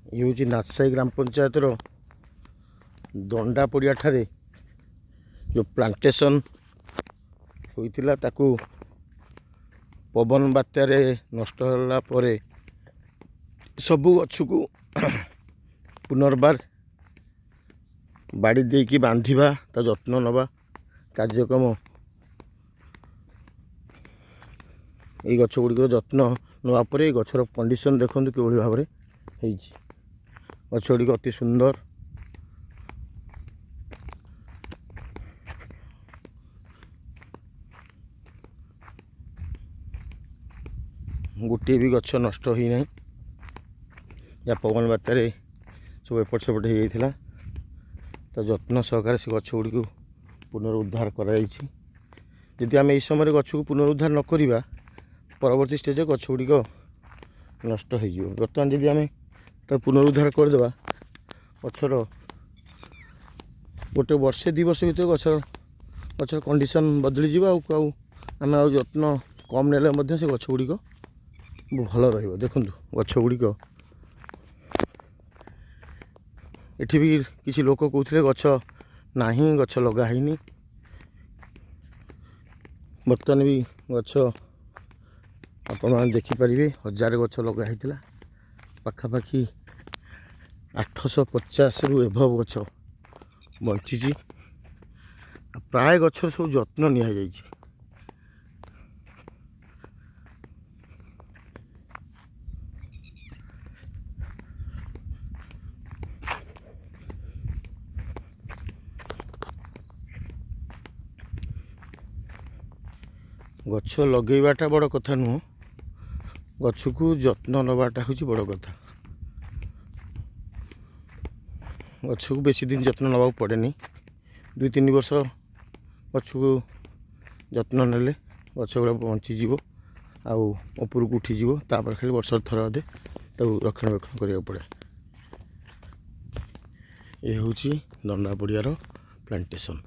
ଇଏ ହେଉଛି ନାଥସାହି ଗ୍ରାମ ପଞ୍ଚାୟତର ଦଣ୍ଡା ପଡ଼ିଆଠାରେ ଯେଉଁ ପ୍ଲାଣ୍ଟେସନ୍ ହୋଇଥିଲା, ତାକୁ ପବନ ବାତ୍ୟାରେ ନଷ୍ଟ ହେଲା ପରେ ସବୁ ଗଛକୁ ପୁନର୍ବାର ବାଡ଼ି ଦେଇକି ବାନ୍ଧିବା, ତା ଯତ୍ନ ନେବା କାର୍ଯ୍ୟକ୍ରମ। ଏଇ ଗଛ ଗୁଡ଼ିକର ଯତ୍ନ ନେବା ପରେ ଏ ଗଛର କଣ୍ଡିସନ୍ ଦେଖନ୍ତୁ କିଭଳି ଭାବରେ ହେଇଛି। ଗଛ ଗୁଡ଼ିକ ଅତି ସୁନ୍ଦର। ଗୋଟିଏ ବି ଗଛ ନଷ୍ଟ ହୋଇନାହିଁ। ଯାହା ପବନ ବାତ୍ୟାରେ ସବୁ ଏପଟ ସେପଟ ହେଇଯାଇଥିଲା, ତା ଯତ୍ନ ସହକାରେ ସେ ଗଛ ଗୁଡ଼ିକୁ ପୁନରୁଦ୍ଧାର କରାଯାଇଛି। ଯଦି ଆମେ ଏହି ସମୟରେ ଗଛକୁ ପୁନରୁଦ୍ଧାର ନ କରିବା, ପରବର୍ତ୍ତୀ ଷ୍ଟେଜ୍ରେ ଗଛ ଗୁଡ଼ିକ ନଷ୍ଟ ହେଇଯିବ। ବର୍ତ୍ତମାନ ଯଦି ଆମେ ତାକୁ ପୁନରୁଦ୍ଧାର କରିଦେବା, ଗଛର ଗୋଟେ ବର୍ଷେ 2 ବର୍ଷ ଭିତରେ ଗଛର କଣ୍ଡିସନ୍ ବଦଳିଯିବ। ଆଉ ଆମେ ଆଉ ଯତ୍ନ କମ୍ ନେଲେ ମଧ୍ୟ ସେ ଗଛ ଗୁଡ଼ିକ ଭଲ ରହିବ। ଦେଖନ୍ତୁ ଗଛ ଗୁଡ଼ିକ। ଏଠି ବି କିଛି ଲୋକ କହୁଥିଲେ ଗଛ ନାହିଁ, ଗଛ ଲଗା ହେଇନି। ବର୍ତ୍ତମାନ ବି ଗଛ ଆପଣମାନେ ଦେଖିପାରିବେ। 1000 ଗଛ ଲଗା ହେଇଥିଲା, ପାଖାପାଖି 850ରୁ ଏବଭ ଗଛ ବଞ୍ଚିଛି। ପ୍ରାୟ ଗଛର ସବୁ ଯତ୍ନ ନିଆଯାଇଛି। ଗଛ ଲଗେଇବାଟା ବଡ଼ କଥା ନୁହଁ, ଗଛକୁ ଯତ୍ନ ନେବାଟା ହେଉଛି ବଡ଼ କଥା। ଗଛକୁ ବେଶୀ ଦିନ ଯତ୍ନ ନେବାକୁ ପଡ଼େନି। 2-3 ବର୍ଷ ଗଛକୁ ଯତ୍ନ ନେଲେ ଗଛ ଗୁଡ଼ା ବଞ୍ଚିଯିବ ଆଉ ଉପରକୁ ଉଠିଯିବ। ତାପରେ ଖାଲି ବର୍ଷରେ ଥରେ ଅଧେ ତାକୁ ରକ୍ଷଣାବେକ୍ଷଣ କରିବାକୁ ପଡ଼େ। ଏ ହେଉଛି ଦଣ୍ଡା ପଡ଼ିଆର ପ୍ଲାଣ୍ଟେସନ୍।